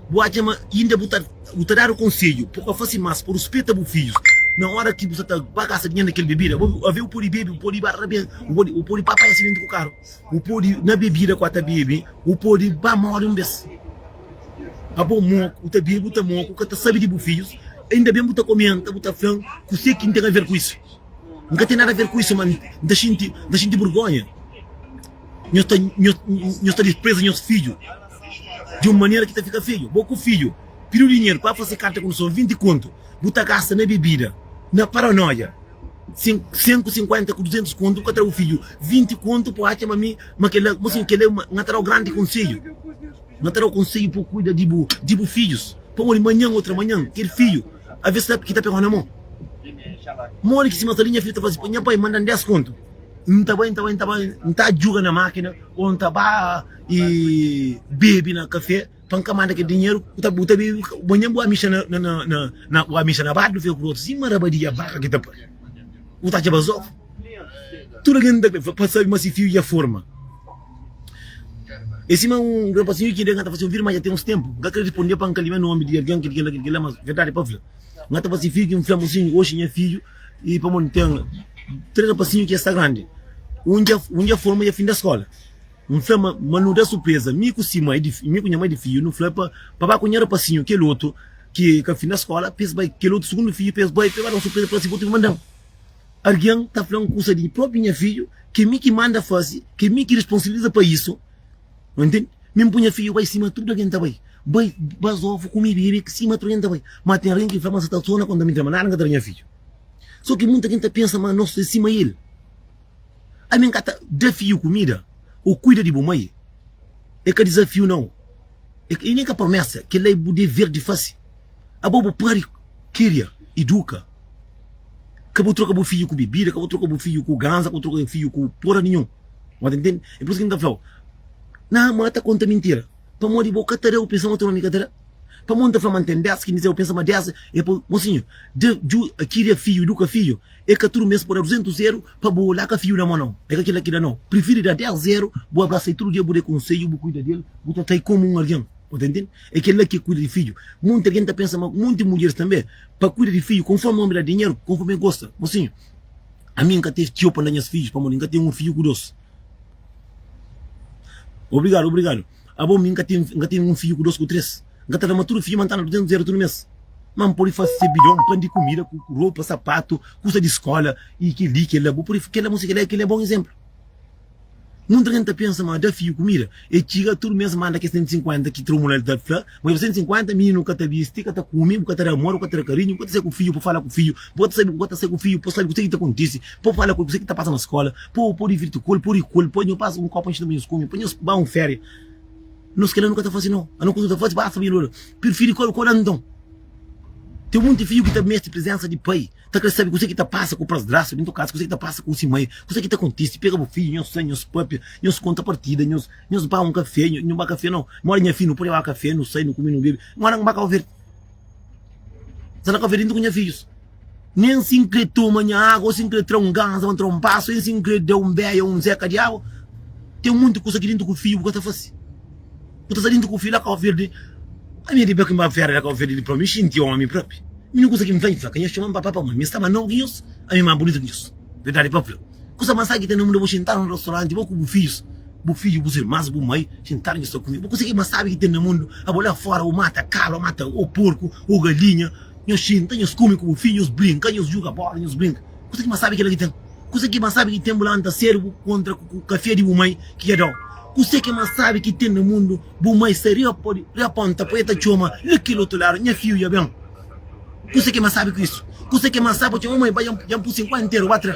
bu atxa ma inda bu ta bu ta dadu konsedju pa ka fasi mas, pa ruspeta bu fidjus na ora ki bu sa ta ba gasta dinheru na kel bebida. Bo aves bu pode bebe, bu pode ba rabenta, bu pode bu pode ba panha asidenti ku karu, bu pode na bebida ku a ta bebe, bu pode ba more un bes. Abo moku, bu ta bebe, bu ta moku, bu ka ta sabe di bu fidjus, inda ben bu ta komenta, bu ta fla-m kuse ki N ten aver ku isu. N ka ten nada aver ku isu, ma N ta xinti, N ta xinti burgonha. Nhos ta, nhos, nhos ta dispreza nhos fidju di un manera ki ta fika feiu. Bo ku fidju pidiu dinheru pa fase karta di konduson, 20 kontu, bu ta gasta na bebida, na paranoia, 100 ku 50 ku 200 kontu, bu ka tra bu fidju 20 kontu pa atxa ma mi, ma kila, bo sin, kila N ta dau grandi konsedju. N ta dau konsedju pa bu kuida di bu, di bu fidjus, pamodi manhan ô tramanhan, kel fidju aves ki ta pegau na mon. Modi ki sima sta li nha fidju ta fla si, Nha pai manda-m 10 kontu. N ta bai, N ta bai, N ta bai, N ta juga na mákina ô N ta ba i bebe na kafé pa N ka manda kel dinheru. Bu ta, bu ta bebe, manhan bu ba mixa na, na, na, na, bu ba mixa na bar, du fika ku otu sima rabadia baka ki ta pari. Bu ta atxa bazofu. Tudu algen ta kre pa sabe ma si fidju dja forma. É sima un rapasinhu ki N ta fase un vídiu, ma dja ten uns ténpu. N ka kre responde pa N ka limia nómi di algen, kel kel-la, kel kel-la, ma verdadi é pa fla. N ta fase fidju ki N fla, mosinhu, oxi nha fidju i pamodi N ten 3 rapasinhu ki es sta grandi. Un dja un dja forma dja finda skola. N fla ma ma nu da surpreza mi ku si mai di mi ku nha mai di fidju nu fla pa pa ba ku nha rapasinhu kel otu ki ka finda skola pa es bai kel otu sugundu fidju pa es bai pa es ba da un surpreza pa si bo ta manda-m. Algen ta fla un kusa di propi nha fidju ki mi ki manda fase ki mi ki responsabiliza pa isu. Bu ntende? Mi N pui nha fidju bai sima tudu algen ta bai. Bai bazofu, kume, bebe sima tudu algen ta bai. Ma ten algen ki fla ma sa ta sona konta mi ta ma nada N ka ta da nha fidju. So ki munta algen ta pensa ma nos é sima el. Ami N ka ta da fidju kumida ô kuida di bu mai é ka dizafiu nau. E nen ka promesa, kel-la é bu dever di fase. Abo bu pari, kiria, iduka. Ka bu troka bu fidju ku bebida, ka bu troka bu fidju ku ganza, ka bu troka bu fidju ku pora ninhun. Bu ta ntende? É pur isu ki N ta fla-u, na ma ta konta mintira, pamodi bo ka ta da, bu pensa ma otu omi ka ta da. Pamodi N ta fla ma N ten des, ki N dize, bu pensa ma des é pa. Mosinhu, da ju, kiria fidju, iduka fidju, é ka tudu mes pa da 200 eru pa bu laka fidju na mon nau. É ka kila ki da nau. Prifiri da 10 eru, bu abrasa el tudu dia, bu da konsedju, bu kuida del, bu trata-l komu un algen. Bu ta ntende? É kila ki é kuida di fidju. Monti algen ta pensa ma, monti mudjeris tanbe, pa kuida di fidju, konformi omi da dinheru, konformi el gosta. Mosinhu. Ami N ka ten txeu pa N da nhas fidjus, pamodi N ka ten un fidju ku dos. Obrigadu, obrigadu. Abo mi N ka ten, N ka ten un fidju ku dos, ku tres. N ka ta da ma tudu fidju ma N ta na 200 eru tudu mes. Ma N pode fase se bidon, pan di kumida, ku ropa, sapatu, kusa di skola, i kel-li, kel-la. Bu pode, kel-la, mosi, kel-la, kel-la é bon izénplu. Munta algen ta pensa ma da fidju kumida e txiga tudu mes manda kes 150 ki tribunal ta fla ma kel 150 mininu ka ta bisti ka ta kume bu ka ta da amor bu ka ta da karinhu bu ka ta sai ku fidju pa fala ku fidju bu ka ta sabi bu ka ta sai ku fidju pa sabi kuse ki ta kontisi pa fala ku el kuse ki ta pasa na skola pa bu divirti ku el pa ri ku el pa nho pasa un kopu nxina pa nhos kume pa nhos ba un feria nos kela nu ka ta fasi no ano kusa nu ta fasi basta pa nho pirfiri ko da nton ten munti fidju ki ta mesti prizensa di pai. Ta kre sabe kuzê ki ta pasa ku padrastu dentu kaza, kuzê ki ta pasa ku si mai, kuzê ki ta kontise. Pega bu fidju, nhos sai, nhos papia, nhos konta partida, nhos nhos ba un kafé, nho ba kafé nau. Mora nha fidju, nu pode ba kafé, nu sai, nu kume, nu bebe. Mora n ba Kau Verdi. N sta na Kau Verdi ku nha fidjus. Nen si N kre toma nha agu, o si N kre tra un ganza pa N tra un pasu, nen si N kre da un beia un zeka di agu. Ten monti kusa ki dintu ku fidju bu ka ta fase. Bu ta sta dintu ku fidju la Kau Verdi. Ami di pa ki N ba fera la Kau Verdi li propi, N xinti omi propi. Mi nu kusa ki N fla, N fla ka nhos txoma-m papa pamodi mi sta más nobu ki nhos, ami más bunitu ki nhos. Verdadi pa fla. Kusa más sabi ki ten na mundu é bo xintadu na restauranti, bo ku bu fidjus, bu fidju, bus irmans, bu mai, xintadu nhos ta kume. Bo kusa ki más sabi ki ten na mundu, abo la fora bu mata kabra, mata o porku, o galinha, nhos xinta, nhos kume ku bu fidju, nhos brinka, nhos juga bola, nhos brinka. Kusa ki más sabi kila ki ten. Kusa ki más sabi ki ten bu lanta sedu bu kontra ku kafé di bu mai ki dja dau. Kuse ki más sabi ki ten na mundu, bu mai sta riba podi, riba ponta pa e ta txoma la kel otu ladu, nha fidju dja ben. Kuse ki más sabi ku isu? Kuse ki más sabi bu txoma, mãe, bai dja N pui 50 eru, ba tra.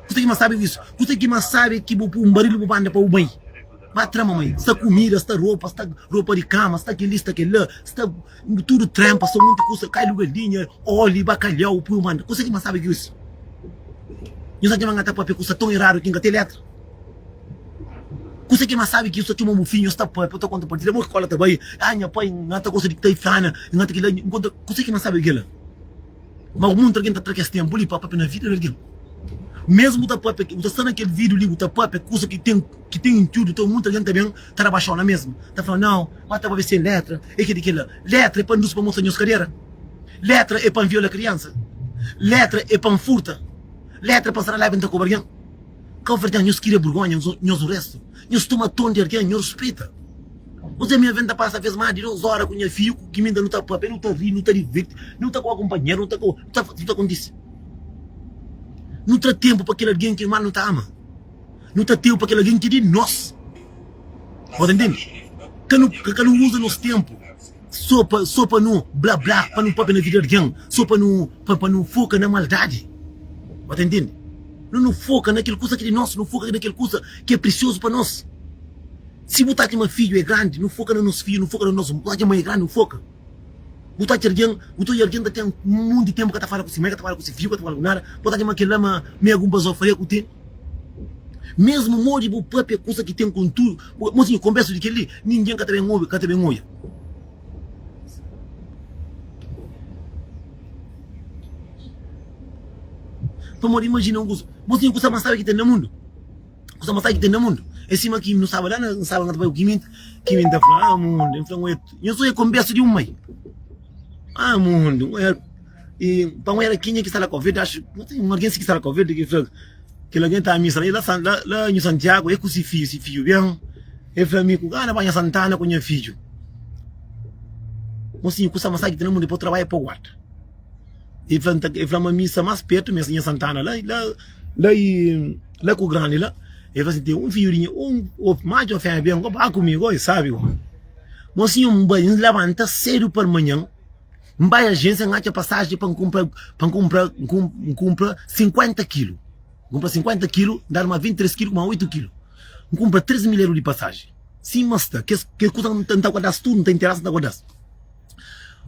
Kuse ki más sabi ku isu? Kuse ki más sabi ki bu pui un baril bu manda pa bu mãe, ba tra mamãe. Sta kumida, sta ropa, sta ropa di kama, sta kel-li, sta kel-la, sta tudu trenpa, sta monti kusa, kai lu galinha, oli, bakalhau, pui manda. Kuse ki más sabi ku isu? Nhos ta txoma N ka ta papia kusa ton eradu ki N ka ten letra. Kuse ki más sabi ki nhos ta txoma bu fidju, nhos ta papia, ta konta partida, mo ki kola ta bai, ah nha pai, N ta gosta di taifana, N ta kila, N konta, kuse ki más sabi ki kila? Ma monti algen ta tra kes tenpu li pa papia na vida di algen. Mesmu bu ta papia, bu ta sta na kel video li, bu ta papia kusa ki ten ki ten intuitu, ta monti algen ta ben ta rabaxau na mesmu, ta fla nau, ba ta papia sen letra, e keli kila. Letra e pa ndus pa mostra nhos kadera? Letra e pa N viola kriansa? Letra e pa N furta? Letra e pa N sta na live N ta koba algen? Kauverdianu, nhos kria burgonha, nhos un restu. Nhos tuma ton di algen, nhos ruspita. Nhos mi aventa pasa vez más di dos ora ku nha fiju ku kiminda nu ta papia, nu ta ri, nu ta divirti, nu ta koba kunpanheru, nu ta nu ta nu ta kontisi. Nu tra tenpu pa kel algen ki mal nu ta ama. Nu tra tenpu pa kel algen ki di nos. Bo ta ntende? Ka nu ka nu uza nos tenpu so pa so pa nu bla bla, pa nu papia na vida di algen, so pa nu pa nu foka na maldadi. Bo ta ntende? Nu nu foka na kel kusa ki di nos, nu foka na kel kusa ki é presiozu pa nos. Si bu ta atxa ma fidju é grandi, nu foka na nos fidju, nu foka na nos. Bu ta atxa ma é grandi, nu foka. Bu ta atxa algen, bu ta odja algen ta ten monti tenpu ka ta fala ku si mai, ka ta fala ku si fidju, ka ta fala ku nada. Bu ta atxa ma kel-la ma mi algun bazofaria ku ten. Mesmu modi bu papia kusa ki ten kontudu, mosinhu, konbersu di kel-li, ningen ka ta ben obi, ka ta ben odja. Pamodi imajina un kusa, mosinhu, kusa más sabi ki ten na mundu. Kusa más sabi ki ten na mundu é sima ki nu staba la na, N staba na ta bai ku Kiminta, Kiminta fla, ah mundu, N fla, N oia, nhos oia konbersu di un mai, ah mundu, N oia, i pa N oia kenha ki sta la Kau Verdi, axu, un algen si ki sta la Kau Verdi ki fla, kel algen ta misa la, la, la Nhu Santiagu, é ku si fidju, si fidju ben, el fla mi ku gana ba Nha Santana ku nha fidju, mosinhu, kusa más sabi ki ten na mundu é pa bu trabadja pa bu guarda. El fla, el fla ma mi sta más pertu mi nha Santana la, la, la i la ku grandi la. El fla si ten un fidju di nha, un o matxu o femia ben go ba ku mi go, i sabi go. Mosinhu N bai, N labanta sedu parmanhan, N bai ajensia N atxa pasaji pa N kunpra, pa N kunpra, N kunpra 50 kilu. N kunpra 50 kilu, N dadu ma 23 kilu ku ma 8 kilu. N kunpra 3000 eru di pasaji. Sima sta, kes kes kusa N ta guarda-s tudu, N ta interasa N ta guarda-s.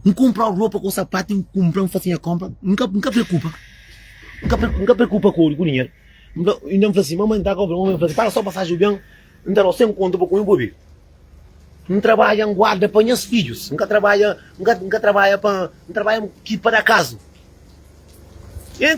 N kunpra ropa ku sapatu, N kunpra, N fase nha konpra, N ka N ka preokupa, N ka N ka preokupa ku ku dinheru. N fla, inda N fla si, mamai N ta konpra, mamai fla si, paga so pasaji bu ben, N ta dau 100 kontu pa kume bu bebe. N trabadja, N guarda pa nhas fidjus, N ka trabadja, N ka N ka trabadja pa, N trabadja ki pa da kazu.